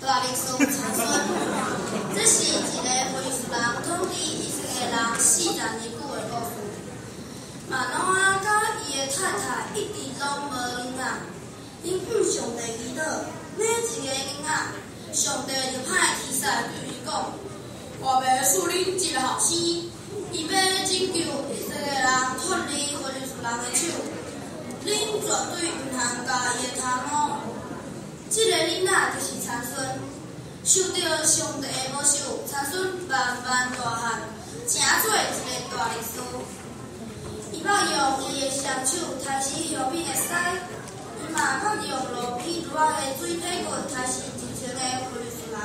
大力士參孫，這是一个非利士人統治以色列人40年久的故事。瑪挪亞佮伊的太太一直攏無囡仔，𪜶向上帝祈禱，欲一个囡仔，上帝就派天使對伊講：我欲賜恁一个後生，伊欲拯救以色列人脫離非利士人的手，恁絕對毋通鉸伊的頭毛。這个囡仔就是參孫，受著上帝的保守，參孫慢慢大漢，成做一个大力士。伊捌用伊的雙手刣死熊痞的獅，伊嘛捌用路邊蘆仔的水皮棍刣死1000个非利士人。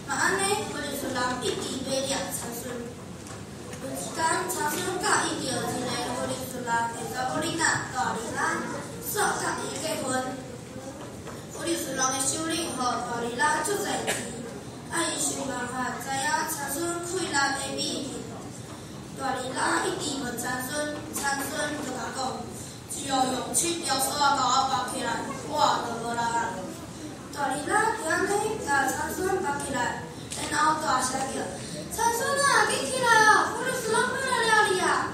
嘛按呢，非利士人一直欲掠參孫。有一工，參孫佮意著一个非利士人的查某囡仔大利拉，煞佮伊結婚。非利士人的首領予大利拉足濟錢，愛伊想辦法知影參孫氣力的秘密。大利拉一直問參孫，參孫就共講：只要用七條索仔共我縛起來，我就無力啊。大利拉就按呢共參孫縛起來，然後大聲叫：參孫啊，緊起來哦！非利士人欲來掠你啊！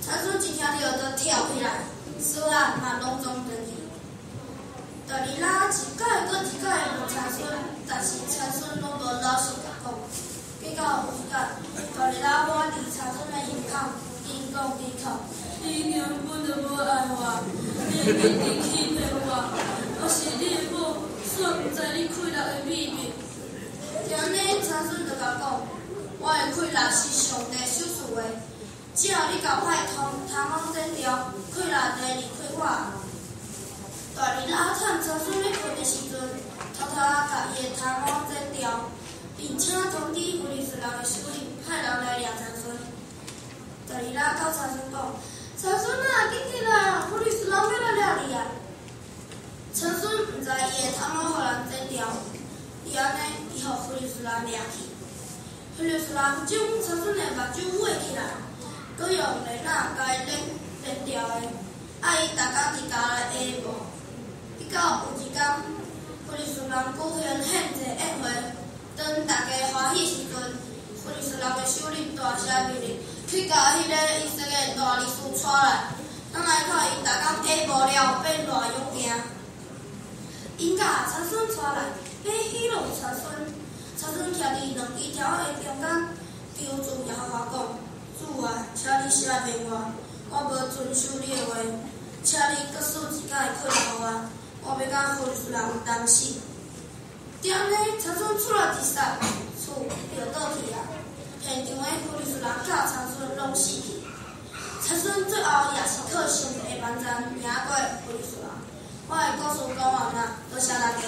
參孫一聽著就跳起來，索仔嘛攏總斷去。大利拉一擺閣一擺問參孫，但是參孫攏無老實共講。結果有一工，大利拉倚佇參孫的胸口，緊講緊哭：你根本就無愛我，你一直欺騙我，我是你的某，煞毋知你氣力的秘密。就按呢，參孫就共講：我的氣力是上帝所賜的，只要你共我的頭毛剪掉，氣力就會離開我。大利拉趁參孫咧睏的時陣，偷偷仔共伊的頭毛剪掉，並且通知非利士人的首領派人來掠參孫。大利拉佮參孫講：參孫啊，緊起來啊！非利士人欲來掠你啊！參孫毋知伊的頭毛予人剪掉，就按呢，伊予非利士人掠去。非利士人將參孫的目睭挖起來，閣用鏈仔共伊鏈連牢的，愛伊逐工佇監內下墓。直到有一工，非利士人舉行獻祭宴會，當大家歡喜時陣，非利士人的首領大聲命令，去共彼个以色列大力士帶來，咱來看𪜶逐工下墓了變偌勇健。𪜶共參孫帶來，欲戲弄參孫。參孫徛佇兩支柱仔的中間，求主耶和華講：主啊，請你赦免我，我無遵守你的話，請你閣賜一擺氣力予我，我欲佮非利士人同死。就按呢，參孫出來一殺，厝就倒去啊！現場的非利士人佮參孫攏死去。參孫最後也是靠上帝的幫贊贏過非利士人。我的故事講完啦，多謝大家。